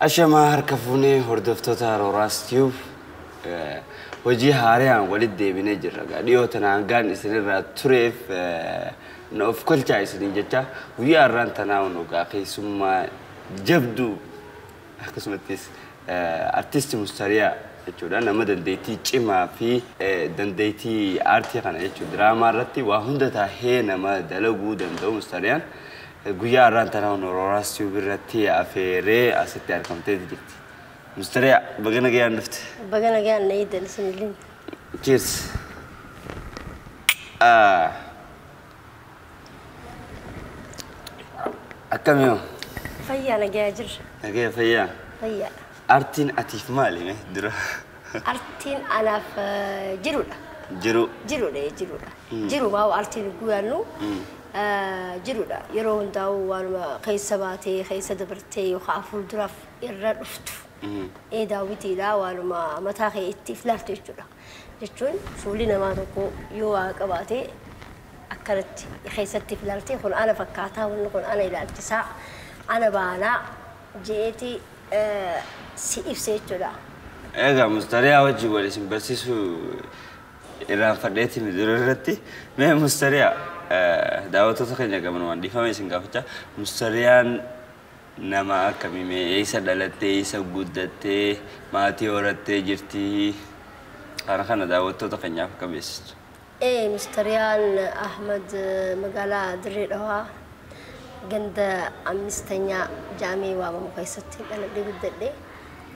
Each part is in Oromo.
Ashamaa harka fuunee hordoftoota Rooraas Tube hojii haaraan walitti deebinee jirra. Dhiyoo tana hangaan isinirraa tureef na of kolchaa isiniin jecha guyyaa har'aan tanaa ogaa keessummaa jabduu akkasumattis artisti Mustariyaa jechuudha. Nama dandeettii cimaa fi dandeettii aartii kana jechuudha. Diraamaa irratti waa hunda taahee nama dalaguu danda'u Mustariyaan. Guyyaa har'aan tanaa Rooraas Tube irratti afeeree asitti argamtee jirti. Mustariyaa, baga nagayaan dhufte. Baga nagaan na eedan isinillee. Cheers. Akkami hoo? Fayyaa, nagayaa jirra. Nagaya, fayyaa. Fayyaa. Aartiin atiif maali mee dura? Artiin anaaf jirudha. Jiru. Jirudha, jirudha. Jiru maa artiin guyaannu jirudha. Yeroo hundaa'u waanuma keessa baatee keessa dabartee yookaan fuulduraaf irra dhuftu. Ee, daawwitiidha, waanuma mataa kee itti ilaaltu jechuudha. Jechuun fuulli namaa tokko yoo waa qabaate akkanatti keessatti ilaaltee kun ana fakkaataa, wanni kun ana ilaalchisaa, ana baanaa je'eeti si ibsa jechuudha. Egaa Mustariyaa wajjin wal isin barsiisuu irraanfadheeti dura irratti. Mee Mustariyaa, daawwattoota keenya gamanumaan dhiifama isin gaafachaa, Mustariyaan nama akkamii? Mee eessa dhalattee, eessa guddattee, maatii horattee jirti? Kana kana daawwattoota keenyaaf akka beeksistu. Ee, Mustariyaan Ahmad magaalaa Dirree Dhawaa ganda Ammistanyaa jaamee waamamu keessatti dhaladhee guddadhe.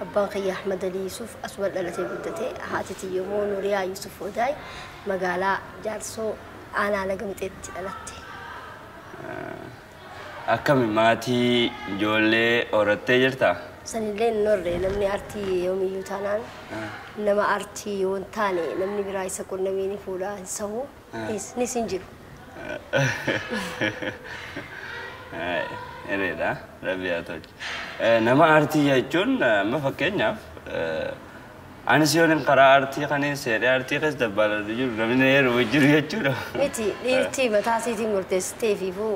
Abbaan kiyya Ahmad Ali Yusuf asuma dhalatee guddate. Haati tiyya immoo Nuriyaa Yusuf Odaay magaalaa Jaarsoo aanaa Laga Mixeetti dhalatte. Akkami, maatii ijoollee horattee jirtaa? Sanillee hin horre. Namni artii yoomiyyuu taanaan nama artii yoo hin taane namni biraa isa qunnamee ni fuudhaa hin sahu nis hin jiru. Hiriidha. Rabbi haa tolchu. Nama aartii jechuun amma fakkeenyaaf anis yoon karaa aartii kanneen seenee aartii keessa dabbalatu jiru namni na heerumu jiru jechuudha. Miti, dhiirtii mataa isiitiin murteessitee fiifuu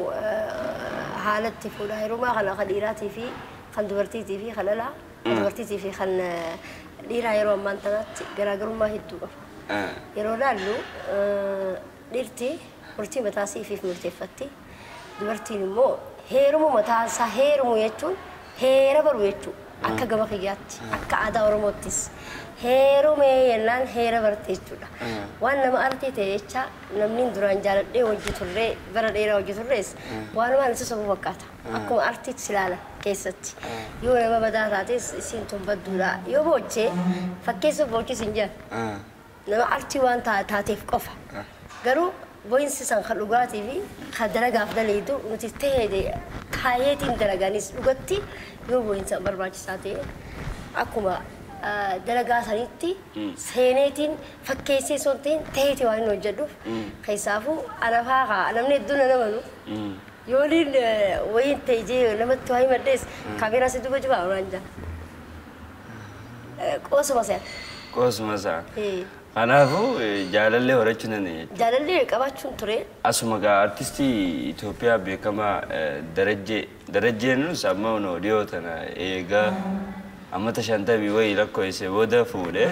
haalatti fuudhaa heerumaa kana kan dhiiraatii fi kan dubartiitii fi kan dhalaa, kan dubartiitii fi kan dhiiraa yeroo ammaan tanaatti garaagarummaa hedduu qaba. Yeroo laallu dhiirti murtii mataa isiifiif murteeffatti. Dubartiin immoo heerumu mataa isaa, heerumu jechuun heera baru jechuudha. Akka gama kiyyaatti, akka aadaa Oromoottis heerumee jennaan heera barte jechuudha. Waan nama artii ta'e jecha namni duraan jaaladhee hojii turree bara dheeraa hojii turrees waanumaan isa sobu fakkaata. Akkuma artiitti ilaala keessatti. Yoo nama badaa taates isiin tun badduudha. Yoo boochee fakkeessuuf boochis hin jiran. Nama artii waan taateef qofa. Garuu boo'insi san kan dhugaatii fi kan dalagaaf daleedu nuti ta'ee taayeetiin dalaganis dhugatti yoo boo'insa barbaachisaa ta'e akkuma dalagaa sanitti seeneetiin fakkeessee osoo hin ta'in ta'eeti waan inni hojjedhuuf keessaafuu anafaa kaa namni hedduun na namanu. Yooliin wayiin ta'e jee namatti waa himadhees kaameeraa si duuba jibaa waan jaa. Qoosuma se'a. Qoosuma isaa. Kanaafuu jaalallee horachuu dandeenya jechuudha. Jaalallee qabaachuun ture. Asuma gaa artistii Itoophiyaa beekamaa Darajjee. Darajjeen nus amma onoo dhiyoo tana eegaa ammata 50 wayii lakkoofse booda fuudhee.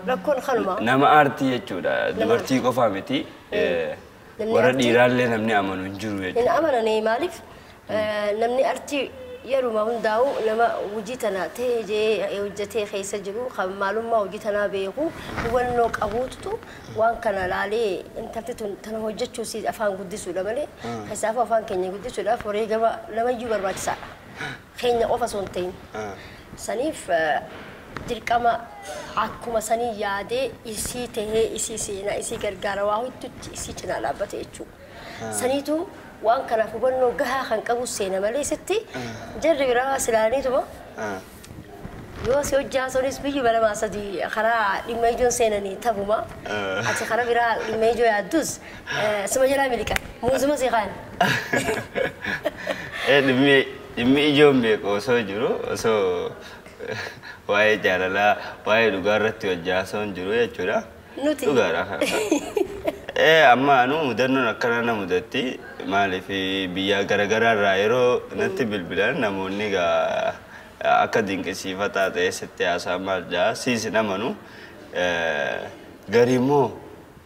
Rakkoon kanuma. Nama aartii jechuudha. Dubartii qofaa miti. Warra dhiiraallee namni amanu hin jiru Hin jechuudha. amananii. Maaliif namni artii yeruma hundaa'u nama hojii tana ta'ee jee hojjetee keessa jiru, kan maalummaa hojii tanaa beeku, hubannoo qabuutu waan kana laalee intalti tun tana hojjechuu si afaan guddisuudha malee keessaafuu afaan keenya guddisuudhaaf wareegama namayyuu barbaachisaadha. Keenya qofa osoo hin ta'in. Saniif dirqama akkuma sanii yaadee isii tahee isii seenaa isii gargaara waa hedduutti isii cinaa dhaabbate jechuudha. Saniitu waan kanaaf hubannoo gahaa kan qabu seena malee sitti jarri biraa silaaniituma yoo si hojjaa sonis biyyi lamaa sadii karaa dhimma ijoon seenanii taphuma. Ati karaa biraa dhimma ijoo yaaddus suma jalaa miliqan muuzuma si kaan. Dhimmi ijoon beeku osoo jiru, osoo waa'ee jaalalaa, waa'ee dhugaa irratti hojjaa osoo hin jiru jechuudha. Nuti. Dhugaadha. Amma anu mudannoon akkana na mudatti. Maaliif biyya garaagaraa irraa yeroo natti bilbilan namoonni gaa Akka dinqisiifataa ta'e sitti haasaa maal jaa siis hin amanu. Garii immoo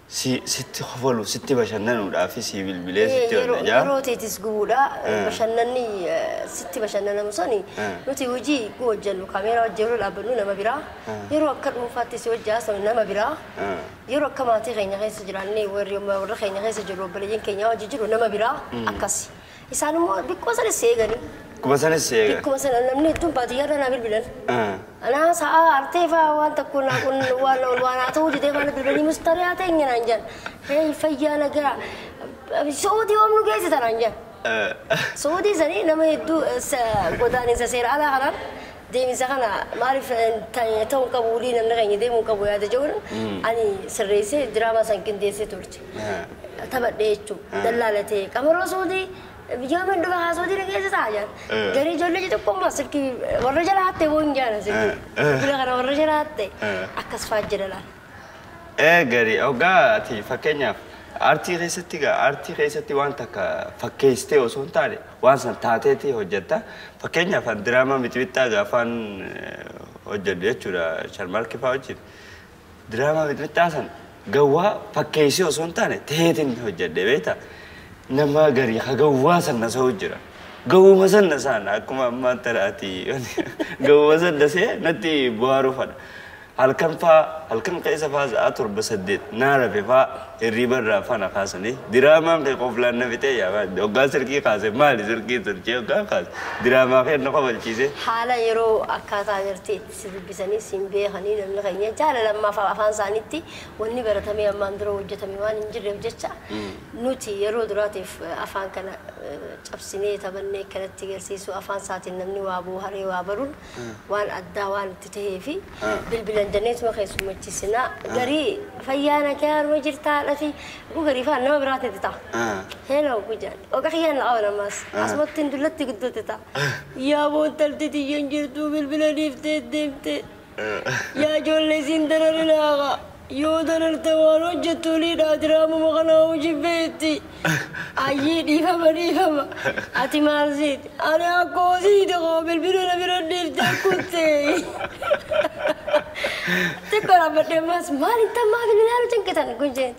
sitti kofalu sitti bashannanuudhaaf si bilbilee sitti Yeroo onna jaa. Yeroo teetis gubuudha. Bashannanni sitti bashannanamu sani nuti hojii hojjennu kaameeraa hojii yeroo dhaabbannu nama biraa, yeroo akka dhuunfaatti si hojii haasa'u nama biraa, yeroo akka maatii keenya keessa jiraannee warri warra keenya keessa jiru obboleeyyiin keenya hojii jiru nama biraa akkasi. Isaan immoo bikkuma sanis eeganii. Akkuma sanis eega. Bikkuma sana namni hedduun baadiyyaarra naa bilbilan. Anaa sa'a artee fa'aa waan tokko naa kun waan waan haa ta'uu didee faana bilbilanii mustariyaa ta'e naan jedhan. Hee fayyaa nagaa Suudii oomnu geessita naan jedhan. Suudii sanii nama hedduu godaaninsa seera alaa kanaan deemisa kana maaliif ta'uu hin qabu walii namni keenya deemuu hin qabu yaada jedhuun ani sirreessee diraamaa san qindeessee turte. Taphadhee jechuudha. Dallaalatee qamaroo Suudii biyyooma dhufa haa Suudii na geessisaa jedhan. Garii ijoollee xixiqqoo silkii warra jala hatte boo hin jaalan silkii. Bila kana warra jala hatte akkas fa'aa jira laala. Garii hoggaa ati fakkeenyaaf aartii keessatti gaa aartii keessatti waan takka fakkeessitee osoo hin taane waan san taateeti hojjetta. Fakkeenyaaf an diraamaa mixmixaa gaafaan hojjedhu jechuudha Sharmarki fa'aa wajjin. Diraamaa mixmixaa san gawwaa fakkeessee osoo hin taane ta'eetiin hojjedhe beektaa. Nama garii ha gawwaa san na sa'u jira. Gawwuma san na saan akkuma ammaan tanaati gawwuma san na see natti bohaaruu fadha. Halkan faa halkan keessa faa sa'a 7 8 naa rafe faa hirriba irraa fana kaasanii diraamaan kee qoflaan na fixee yaa hoggaa silkii kaase maali silkii tolchee hoggaa kaase diraamaa kee na kofalchiise. Haala yeroo akkaataa agartee itti si dubbisanii siin beekanii namni keenya jaalala afaan isaaniitti wanni baratamee ammaan dura hojjetame waan hin jirreef jecha nuti yeroo duraatiif afaan kana cabsinee taphannee kanatti agarsiisu afaan isaatiin namni waa booharee waa baruun waan addaa waan itti tahee fi bilbilan jenneetuma keessummachiisinaa garii fayyaa nagaa harma jirtaa dhafi garii faan nama biraatti ta'a. Hello gujaan oqa kiyyaan qaban ammas asumatti hin dullatti guddootti ta'a. Yaa boontalti tiyyan jirtuu bilbila dhiiftee deemte. Yaa ijoollee siin dararinaaqa. Yoo dararte waan hojjettu liidhaa diraamuma kanaa hojii beetti. Ayyii dhiifama dhiifama. Ati maal siiti? Ani akkoo siiti koo bilbila na bira dhiiftee kuttee. Xiqqoo dhaabbadhee ammas maal hin tammaa bilbilaa nu cinqitan kun jeen.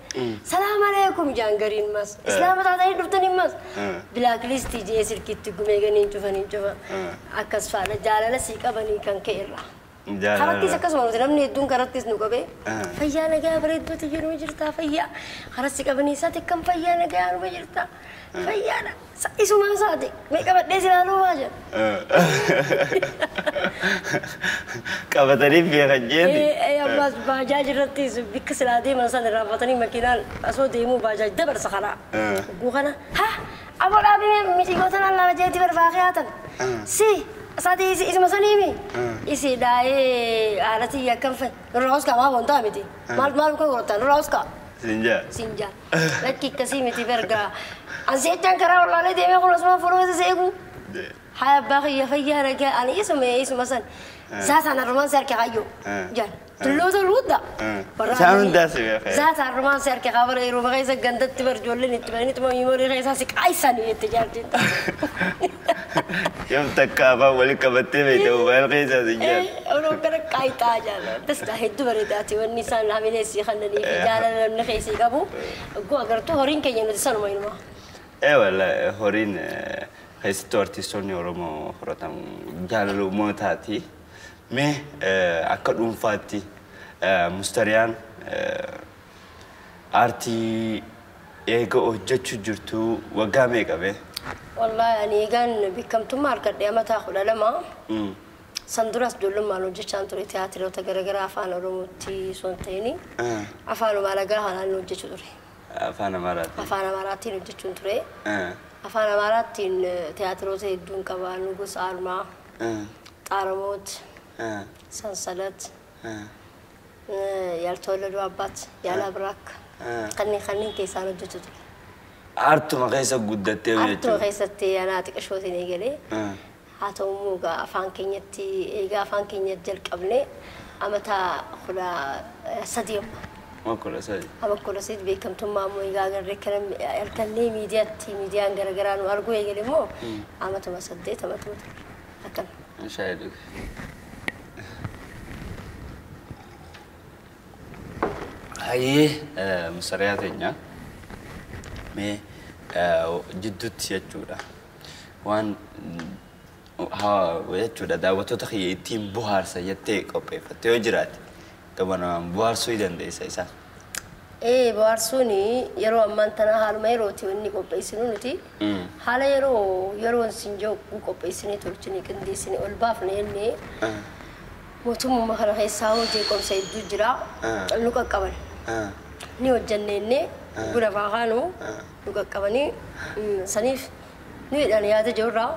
Salaam aleekum jaan gariin mas. Islaama taatanii dhuftanii mas. Bilaak liistii jee silkiitti gumee ganiin cufanii cufa. Akkas faana jaalala sii qabanii kan ka'e irraa. Karattis akkasuma nuti namni hedduun karattis nu qabee fayyaa nagaa bareedduuti jedhu jirtaa fayyaa karatti qabanii isaati akkam fayyaa nagaa numa jirtaa fayyaadha isumaa isaati mee qabadhee si ilaaluu waa jedha. Qabatanii beekan jeeti. Ammas baajaaj irrattis bikka silaa deeman san irraanfatanii makiinaan osoo deemuu baajaaj dabarsa karaa. Hogguu kana haa aboo dhaabime miidhagoo tanaan lama jeetii barbaakee haatan si Saati isuma sanii isi daa'ee haala akkam fa'i nurraa hoskaa maa wantaa miti maal maal kan godhatan nurraa hoskaa. Sinjaa. Sinjaa. Lakki akkasii miti bergaa. Ansi jechaan karaa wallaalee deemee kun osuma fuula keessa seequ. Haa abbaa kiyya fayyaa nagaa ani isuma isuma san. Zaataan arrumaan si harka kayyoo. Jaan. Tulloota luudda. Isaan hundaa si beekaa. Zaataan arrumaan si harka kabara yeroo keessa gandatti bar ijoolleen itti baranii tuma miimorii keessaa si qaayisanii itti jaartiin. Yoom takka afaan walitti qabattee beekta mobaayil keessaa si jaan. Oloo kana qaayitaa jaalala. Tas hedduu bareedaati wanni isaan hamilee sii kannanii fi jaalala namni keessii qabu. Guu agartuu horiin keenya nuti sanuma inuma. Wallaahi horiin keessattuu artistoonni Oromoo horatan jaalala uummataati. Mee akka dhuunfaatti mustariyaan aartii eega hojjechuu jirtu waggaa meeqa bee? Wallaahi ani eegaan beekamtummaa argadhe amataa 12. San duras ijoollummaan hojjechaan ture tiyaatiroota garaagaraa afaan Oromootti osoo hin ta'in afaan Amaaragaa kanaan hojjechuu ture. Afaan Amaaraatiin? Afaan Amaaraatiin hojjechuun ture. Afaan Amaaraatiin tiyaatiroota hedduun qaba. Nugus Almaa, Xaaramoot, Sansalat, ያልተወለዱ አባት, ያላብራክ kanneen kanneen keessaan hojjechuu ture. Aartuma keessa guddattee Aartuma jechuudha. keessatti anaa xiqqishootiin eegalee haa ta'u immoo egaa afaan keenyatti eegaa afaan keenyatti jalqabnee amata 13 amma. Amma 13. Amma 13 beekamtummaa immoo egaa agarree kana halkannee miidiyaatti miidiyaan garaagaraa nu arguu eegale immoo amatuma 8 amatuma 7 akkana. Shaayii dhugi. Hayyee Mustariyaa teenya mee jidduutti jechuudha waan jechuudha daawwattoota kiyya ittiin bohaarsa jettee qopheeffatte yoo jiraate gama namaan bohaarsuu ni dandeessa isaan. Ee, bohaarsuun yeroo ammaan tana haaluma yerooti inni qopheessinu nuti. Haala yeroo yeroon sin jiru qopheessinee tolchinee qindeessinee ol baafne jennee mootummaa kana keessaa hojii qomsa hedduu jira. Nu qaqqaban. Ni hojjenne jennee gura baakaanu nu qaqqabanii saniif nu hidhan yaada jirurraa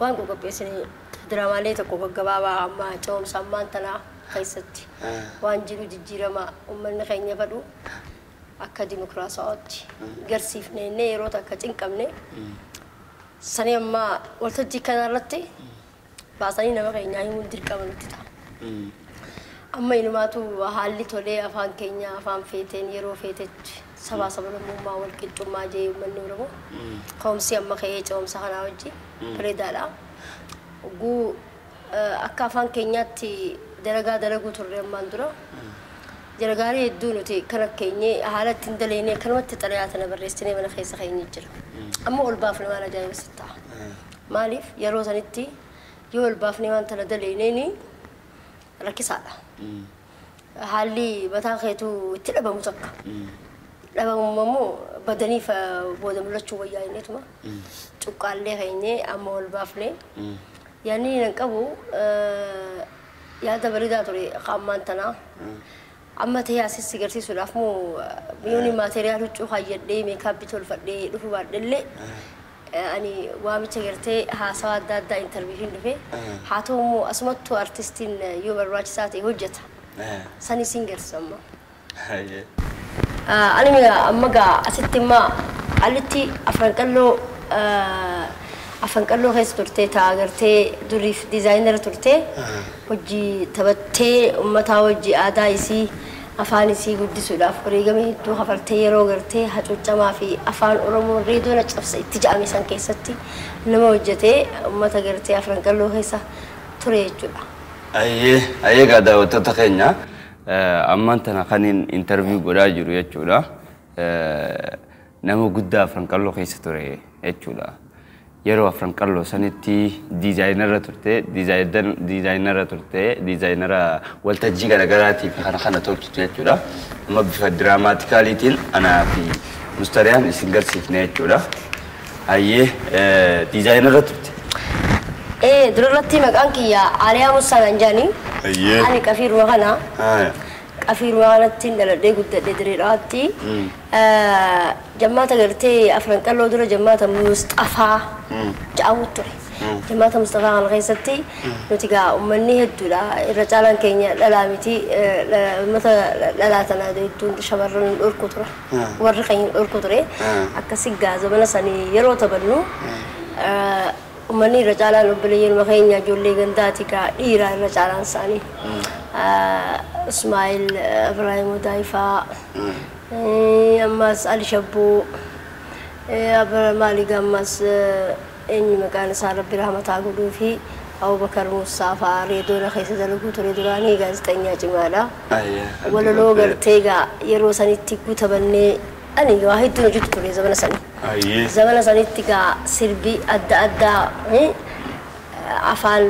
waan qopheessine diraamaalee tokko gaggabaabaa amma ce'umsa ammaan tanaa keessatti waan jiru jijjiirama uummanni keenya fedhu akka dimokiraasawaatti garsiifne jennee yeroo takka cinqabne sanii amma waltajjii kanarratti baasanii nama keenyaa himuun dirqama nutti ta'a. Amma inumaatu haalli tolee afaan keenya afaan feeteen yeroo feetetti sabaa sablammummaa wal qixxummaa jee uummanni Oromoo ka'umsi amma ka'ee ce'umsa kanaa wajjin bareedaadha. Oguu akka afaan keenyaatti dalagaa dalaguu turre ammaan dura. Dalagaalee hedduu nuti kana keenyee haala ittiin daleenee akkanumatti xalayaa tana barreessinee mana keessa keenye jira. Amma ol baafne waan ajaa'iba sitti ta'a. Maaliif yeroo sanitti yoo ol baafne waan tana daleeneeni rakkisaadha. Haalli mataa keetuu itti dhabamu takka. Dhabamu immoo badaniif booda mul'achuu wayyaa inneetuma. Cuqqaallee keenyee amma ol baafne. Yaanni nan qabu yaada bareedaa ture ammaan tanaa. Amma ta'ee asis agarsiisuudhaaf moo mi'oonni maateriyaal huccuu kaayyadhee meekaappii tolfadhee dhufuu baadhellee ani waamicha gartee haasawaa adda addaa intarviifiin dhufe haa ta'u immoo asumattuu artistiin yoo barbaachisaa ta'e hojjeta. Sani siin garsiisa amma. Ani amma gaa asitti immoo alitti afran qalloo afan qalloo keessa turtee ta'a gartee duriif diizaayinara turtee hojii taphattee uummataa hojii aadaa isii afaan isii guddisuudhaaf wareegama hedduu kafaltee yeroo gartee hacuucamaa fi afaan Oromoo reediyoon cabsa itti ja'ame san keessatti nama hojjetee uummata gartee afran qalloo keessa ture jechuudha. Ayyee ayyee gaa daawwattoota keenya ammaan tana kaniin intarviiyuu godhaa jiru jechuudha. Nama guddaa afran qalloo keessa ture jechuudha. Yeroo afran qalloo sanitti diizaayinara turte diizaayinara turte diizaayinara waltajjii garaagaraatii fi kana kana tolchitu jechuudha. Amma bifa diraamaatikaaliitiin anaa fi Mustariyaan isin garsiifne jechuudha. Ayyee diizaayinara turte. Ee, durarratti maqaan kiyya Aaliyaa Musaa naan jedhani. Ani qafiiruma kana. Qafiiruma kanatti dhaladhee guddadhee Direedhaatti. Jammaata gartee afran qalloo dura jammaata Mustafaa jedhamu ture. Jammaata Mustafaa kana keessatti nuti gaa uummanni hedduudha. Irra caalaan keenya dhalaa miti uummata dhalaa tana hedduun shamarran dhorku ture. Warri keenya dhorku ture. Akkasi gaa zamana sanii yeroo taphannu uummanni irra caalaan obboleeyyan keenya ijoollee gandaati gaa dhiiraa irra caalaan isaanii. Ismaa'il Ibraahim Daayifaa ammas Ali Shabboo maali ammas eenyu maqaan isaa Rabbi rahmataa godhuu fi Abubakar Musaa fa'aa reediyoon keessa dalaguu ture duraanii gaazexeessaa cimaadha. Walaloo gartee gaa yeroo sanitti guutabannee ani waa hedduun hojjetu ture zamana sanii. Zamana sanitti gaa sirbi adda addaa afaan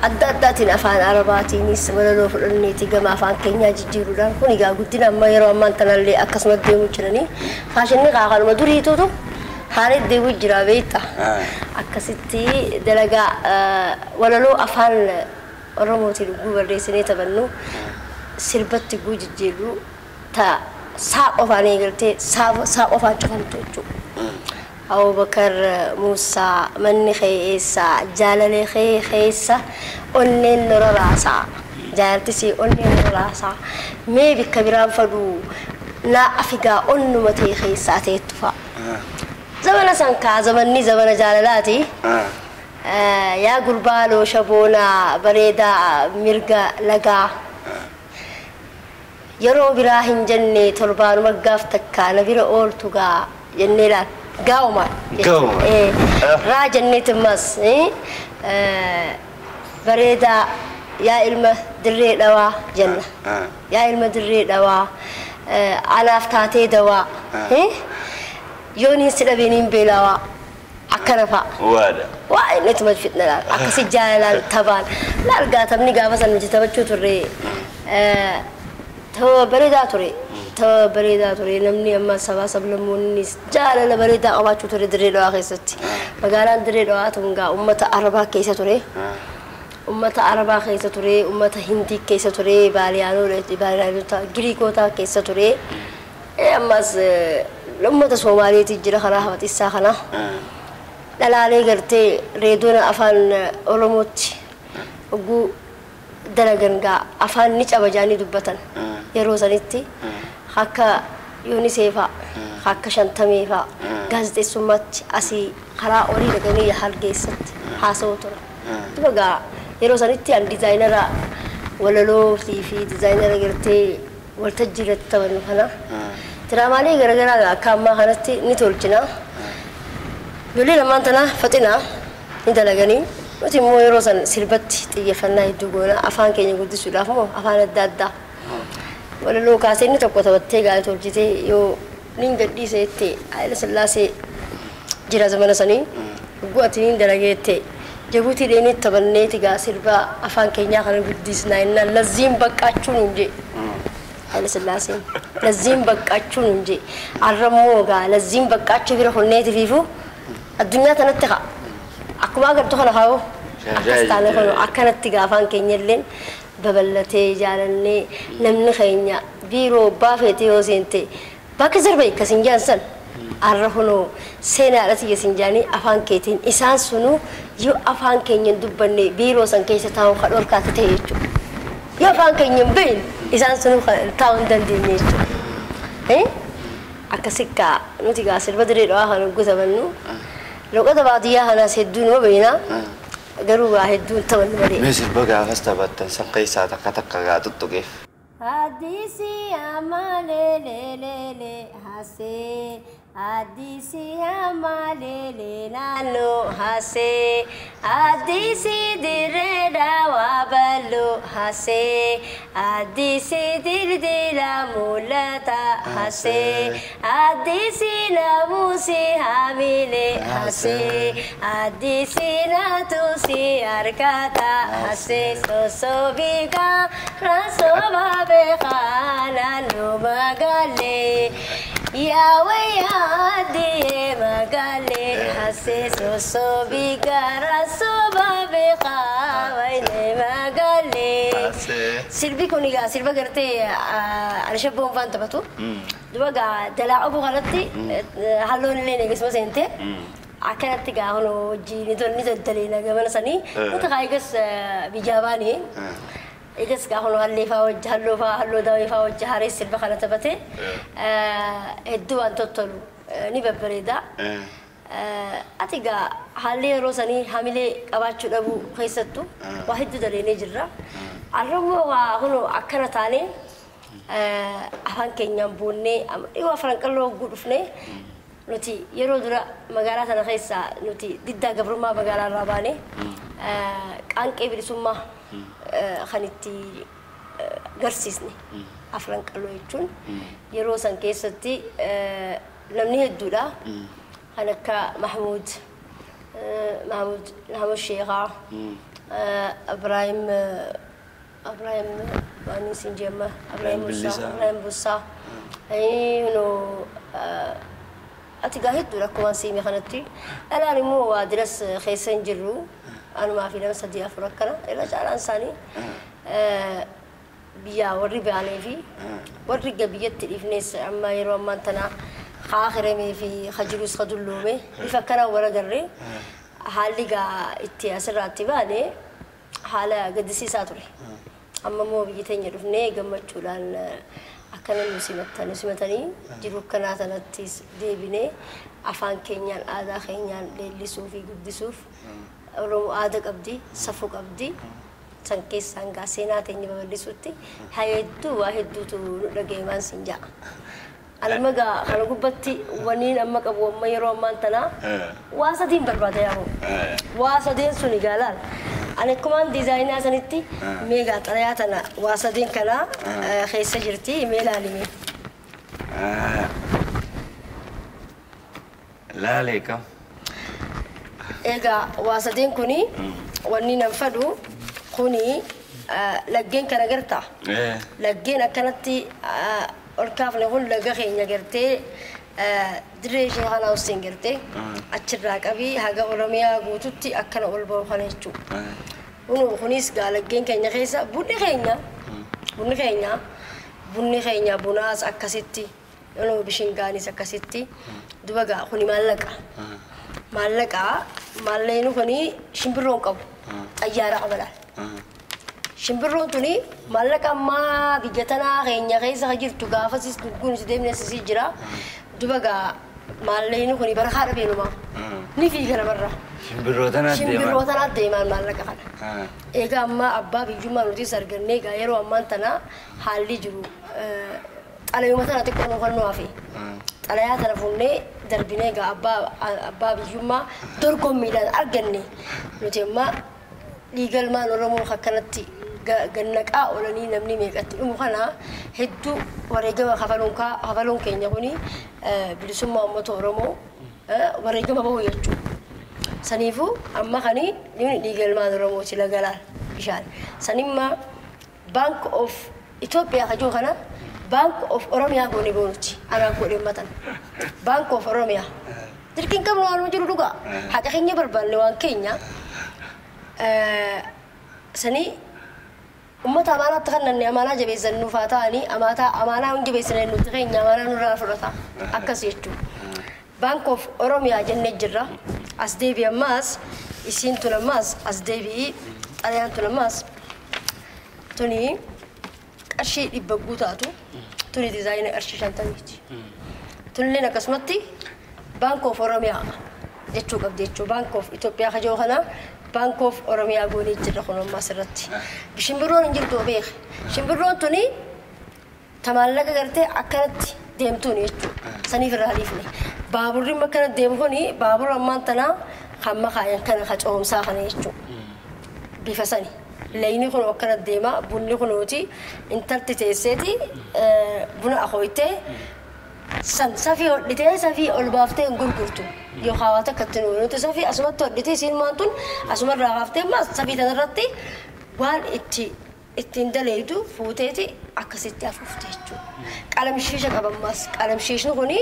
adda addaatiin afaan Arabaatiinis walaloo fudhanneeti gama afaan keenyaa jijjiiruudhaan kun egaa guddina amma yeroo ammaan tanallee akkasuma deemuu jiranii faashinni kanuma duriituutu haala deemuu jira beekta. Akkasitti dalagaa walaloo afaan Oromootiin guu barreessinee taphannu sirbatti guu jijjiirru ta'a saa qofaan eegaltee saa qofaan cufamtu jechuudha. Abubakar Musaa manni kee eessa jaalalee kee keessa onneen nurra raasaa jaalaltisi onneen nurra raasaa mee bikka biraan faduu naa afigaa onnuma ta'e keessaa ta'ettu fa'a. Zamana san kaa zamanni zamana jaalalaati. Yaa gurbaa loosha boonaa bareedaa mirga lagaa. Yeroo biraa hin jenne torbaanuma gaaf takkaa na bira ooltu gaa jennee laal. Gauma. Gauma. Raa jenneetimmas Bareedaa yaa ilma dirree dhawaa jenna. Yaa ilma dirree dhawaa anaaf taatee dawaa. Yooniin si dhabeeniin beelawaa akkana fa'a. Waada. Waa inni ittuma fitna laal akkasi jaalalaan taphaan laal gaatamni gaafa san nuti taphachuu turre tapha bareedaa ture. Tapha bareedaa ture namni amma sabaa sablammoonnis jaalala bareedaa qabaachuu ture dirree dhawaa keessatti. Magaalaan dirree dhawaa tun gaa uummata Arabaa keessa ture. Uummata Arabaa keessa ture, uummata Hindii keessa ture, Baaliyaanota, Giriikota keessa ture. Ammas uummata Soomaaliitu jira karaa hawaxisaa kana. Dhalaalee gartee reedoona afaan Oromootti oguu dalagan gaa afaan ni cabajaanii dubbatan yeroo sanitti akka Yoonisee fa'a, akka Shantamee fa'a gaazexeessummaatti asii karaa olii dhaqanii hargeessatti haasa'u ture. Duba gaa yeroo sanitti an dizaayinara walalootii fi dizaayinara gartee waltajjii irratti taphannu kana diraamaalee garaagaraa akka ammaa kanatti ni tolchina. Ijoollee lamaan tana faxinaa ni dalaganii nuti immoo yeroo san sirbatti xiyyeeffannaa hedduu goona afaan keenya guddisuudhaaf moo afaan adda addaa. Walaloo kaasee inni tokko taphattee gaarii tolchitee yoo niin gadhiise jettee Haayila Sillaasee jira zamana sanii dhugguu ati niin dalagee jettee Jabuutii dheenee taphanneeti gaa sirba afaan keenyaa kana guddisnaa jennaan lazziin baqqaachuu nuun jee. Haayila Sillaaseen lazziin baqqaachuu nuun jee. Arrammoo gaa lazziin baqqaachuu bira honneeti fiifu addunyaa tanatti haa. Akkuma agartu kana haa'oo akkas taane kanu akkanatti gaa afaan keenya illeen babal'atee jaalannee namni keenya biiroo baafeetee yoo seente bakka zarba akkas hin jaan san arra hunoo seenaadha tiyya sin jaanii afaan keetiin isaan sunuu yoo afaan keenya hin dubbanne biiroo san keessa taa'uun kan dhorkaate ta'e jechuudha. Yoo afaan keenya hin beekne isaan sunuu taa'uu hin dandeenye jechuudha. Akkasi gaa nuti gaa sirba dirree dhawaa kan hojjetamannu loqota baadiyyaa kanaas hedduu numa beekna garuu gaa hedduu hin taphannu malee. Mee sirba gaafas taphattan san keessaa takka takka gaa tuttuqeef. Addisi amalelelele hase Addisi amalele naannoo hase Addisi dirree dhawaa bal'oo hase Addisi dildila mul'ata hase Addisi naamusi haamile hase Addisi naatusi harkata hase Sosobika rasoba beekaa naannoo magaalee Yahweh adie magale hase sosobiga rasoba beekaa wayne magale. Sirbi kun egaa sirba gartee Alshabboon faan taphatu. Duba gaa dalaa obbo kanatti halluun illee eegasuma seente. Akkanatti gaa kun hojii ni toldaleena gamana sanii. Nuti kaa eegas biyyaa baane. Eegas gaa kun hallee faa wajji halluu faa halluu daawwee faa wajji haree sirba kana taphate. Hedduu waan tottolu ni babbareeda. Ati gaa haalli yeroo sanii hamilee qabaachuu dhabuu keessattuu waa hedduu daleenee jirra. Arrammoo waa kun akkana taanee afaan keenyaan boonnee dhiyoo afran qalloo hogguu dhufnee nuti yeroo dura magaalaa sana keessaa nuti diddaa gabrummaa magaalaa irraa baane qaanqee bilisummaa kan itti garsiisne afran qalloo jechuun yeroo san keessatti namni hedduudha. Kan akka Mahmud Mahmud Mahmud Sheekhaa Ibrahim Ibrahim waan isin jemma Ibrahim Musaa Ibrahim Busaa ati gaa hedduudha akkuma siime kanatti dhalaan immoo waa diras keessa hin jirru anumaa fi nama sadii afur akkana irra caalaan isaanii biyya warri baanee fi warri biyyatti dhiifnes amma yeroo ammaan tana haa fi hajirus ka dulloome bifa akkanaa wal agarree haalli gaa itti asirraatti baane haala gaddisiisaa ture. Amma immoo biyya teenya dhufnee gammachuudhaan akkana nu simatan nu simatanii jiru akkanaa sanattis deebinee afaan keenyaan aadaa keenyaan leellisuu fi guddisuuf Oromoo aadaa qabdi safuu qabdi san keessaan gaa seenaa teenya babal'isuutti hedduu waa hedduutu nu dhagayemaan sin ja'a. Anuma gaa kana gubbatti waniin amma qabu amma yeroo ammaan tanaa waa sadiin barbaada yaa'u. Waa sadeen suni gaa laal. Ani akkumaan diizaayinaa sanitti meegaa xalayaa tana waa sadeen kana keessa jirti mee ilaalime. Laalee kam? Egaa waa sadeen kuni wanni nan fadhu kuni laggeen kana gartaa? Laggeen akkanatti ol kaafne kun laga keenya gartee dirree ishee kana Hussein gartee achirraa qabii haga Oromiyaa guututti akkana ol bahu kana jechuudha. Kunis gaa laggeen keenya keessa bunni keenya bunni keenya bunni keenya bunaas akkasitti bishingaanis akkasitti duba gaa kuni maallaqa. Maallaqa maallaqni kuni shimbirroon qabu xayyaara qaba laal. Shimbirroon tuni maallaqa ammaa biyya tanaa keenya keessa jirtu gaafasis gugguun si deemnes si jira. Duba gaa maallaqni kuni barakaa dhabeenuma. Ni fiiga namarra. Shimbirroo tanaat deeman. Shimbirroo tanaat deeman maallaqa kana. Egaa ammaa abbaa biyyummaa nutis argannee egaa yeroo ammaan tana haalli jiru xalayuma tana xiqqoo nu kan nu hafe. Xalayaa tana fuunnee darbinee egaa abbaa biyyummaa dorgommiidhaan arganne nuti amma dhiigalmaan Oromoo akkanatti gannaqaa oolanii namni meeqatti dhumu kana hedduu wareegama kafaluun keenya kuni bilisummaa uummata Oromoo wareegama bahu jechuudha. Saniifuu amma kani dhiigalmaan Oromooti lagalaan bishaan. Sanimmaa Bank of Itoophiyaa kajoo kana Bank of Oromiyaa goone goonuti anaan godheen matan. Bank of Oromiyaa. Dirqiin qabnu waanuma jiru dhugaa. Haqa keenya barbaanne waan keenya sanii ummata amaanaatti kannanne amaanaa jabeessan nuuf haa ta'anii amaanaa hin jabeessine nuti keenya amaanaa nurraa fudhata akkas jechuudha. Bank of Oromiyaa jennee jirra. As deebi'i ammaas isiin tun ammaas as deebi'i xalayaan tun ammaas tuni qarshii 100 guutaatu tuni diizaayina qarshii 50ti. Tunilleen akkasumatti Bank of Oromiyaa jechuu qabdi jechuudha. Bank of Itoophiyaa kajoo kana Bank of Oromiyaa goonee jirra kun ammaas irratti. Shimbirroon hin jirtu beek. Shimbirroon tuni tamaallaqa gartee akkanatti deemtuun jechuudha. Saniif irraa dhiifne. Baaburri akkana deemu kuni baabura ammaan tanaa kan makaayan kana ka coomsaa kana jechuudha. Bifa sani. Layni kun akkana deema bunni kunuuti intalti teesseeti buna akooytee san safii hodhitee safii ol baaftee hin gurgurtu. Yookaan waan takka itti nuti safii asumatti hodhitee isiin maan tun asumarraa kaaftee ammas safii tanarratti waan ittiin daleeydu fuuteeti akkasitti afuufte jechuudha. Qalamshiisha qabammas qalamshiishni kuni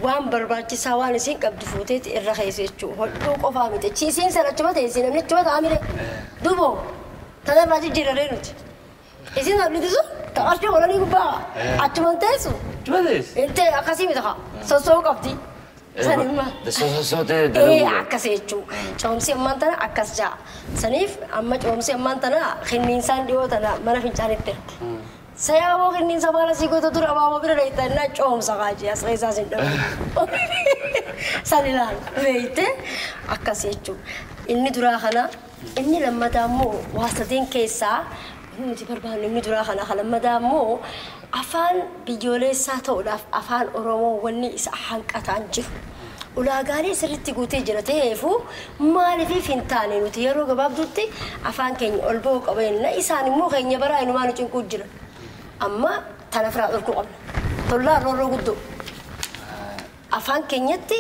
waan barbaachisaa waan isiin qabdu fuuteeti irra keessa jechuudha. Hodhuu qofaa miti. Isiin sana achuma teessi namni achuma ta'a mire. Duboo tanarraa jijjiiraree nuti. Isiin hodhiti sun qarshii godhanii gubbaa achuma teessu. Achuma teessi? Intee akkasii miti haa sossoo'uu qabdi. Sanimma. Sossootee dalaguu. Akkas jechuudha. Coomsi ammaan tana akkas ja'a. Saniif amma coomsi ammaan tana kenniinsaan dhiyoo tana mana fincaanitti erge. Sayaaboo kenniinsa maala sii goota tura abaaboo bira dheeyta coomsa kaajee as keessaa sin dhabu. San ilaal beeyte akkas jechuudha. Inni duraa kana inni lammataa immoo waa sadeen keessaa nuti barbaannu inni duraa kana kan lammataa immoo afaan biyyoolessaa ta'uudhaaf afaan Oromoo wanni isa hanqataan jiru. Ulaagaalee sirriitti guutee jira ta'eefuu maaliif hin taane nuti yeroo gabaabduutti afaan keenya ol ba'uu qaba jenna isaan immoo keenya baraa inumaa nu cinquu jira. Amma tana firaa dhorkuu qabna. Tollaa roorroo guddoo. Afaan keenyatti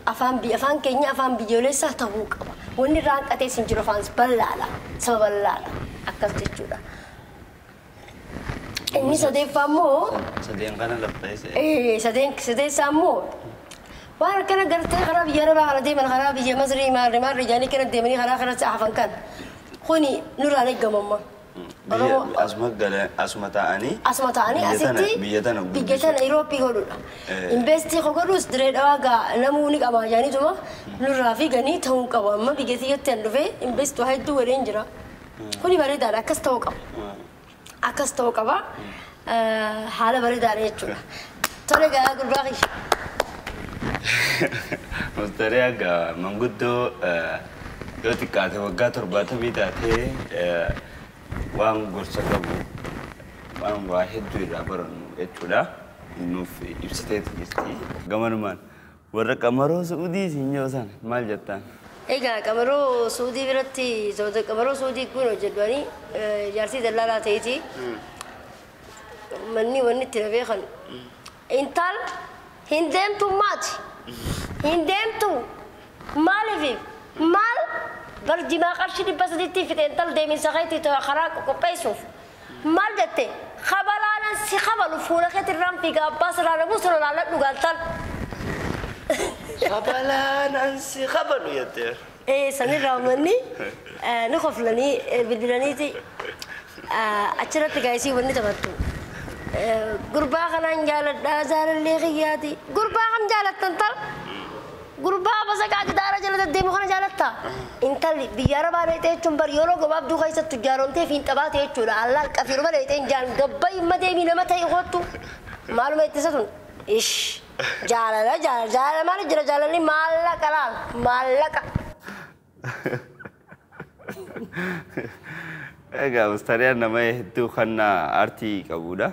afaan keenya afaan biyyoolessaa ta'uu qaba. Wanni irraa hanqatee sin jiru afaan bal'aadha. Saba bal'aadha. Akkas jechuudha. Inni sadeeffaa immoo. Sadeen kana laffeesse. Sadeessaa immoo waan akkana gartee karaa biyya Arabaa kana deeman karaa biyya Masrii maarri maarri jedhanii kana deemanii karaa kanatti hafan kan kuni nurraan eeggamamma. Asuma taa'anii. Asuma taa'anii asitti biyya tana biyya tana Irooppii godhudha. Investii godhus diree dhawaa gaa namuu ni qaba jedhaniituma nurraa fi ganii ta'uu qaba amma biyya tiyyatti an dhufee investii waa hedduu godheen jira. Kuni bareedaadha akkas ta'uu qaba. Akkas ta'uu qaba haala bareedaadha jechuudha. Tole gaa gurbaa kiyya. Mustariyaa gaa manguddoo yoo xiqqaate waggaa 70 taatee waan gorsa qabu waan waa hedduu irraa barannu jechuudha. Nuuf ibsiteetu jirti. Gamanumaan warra qamaroo Su'uudii siin yoo san maal jettaan? Egaa Qamaroo Suudii biratti, Qamaroo Suudii kun hojjedhanii jaartii dallaalaa ta'eeti. Manni wanni itti na beekan. Intal hin deemtu maati. Hin deemtu. Maaliif? Maal bar jimaa qarshii 300tti fixe intal deeminsa keetii karaa qopheessuuf. Maal jette? Kabalaanan si kabalu fuula keetii irraan fiiga, abbaa sirraa namuu sirra laalladhu gaaltal. Kabalaanan si kabalu jettee. Sanirraa uummanni ni koflanii bilbilaniiti achirratti gaayisii wanni taphattu. Gurbaa kanaan jaaladhaa, jaalallee kiyyaati. Gurbaa kam jaalattan tal? Gurbaa basaqaa gidaara jala deddeemu kana jaalatta? Intalli biyya arabaa dheexee jechuun bar yeroo gabaabduu keessatti tujjaaromtee fiin xabaate jechuudha. Allaal qafiiruma dheexee hin jaan gabba himma deemii nama ta'e kottu. Maaluma ittisa tun? Ish, jaalala jaalala jaalala maali jira, jaalalli maallaqa laal maallaqa. Egaa Mustariyaan nama hedduu kan aartii qabudha.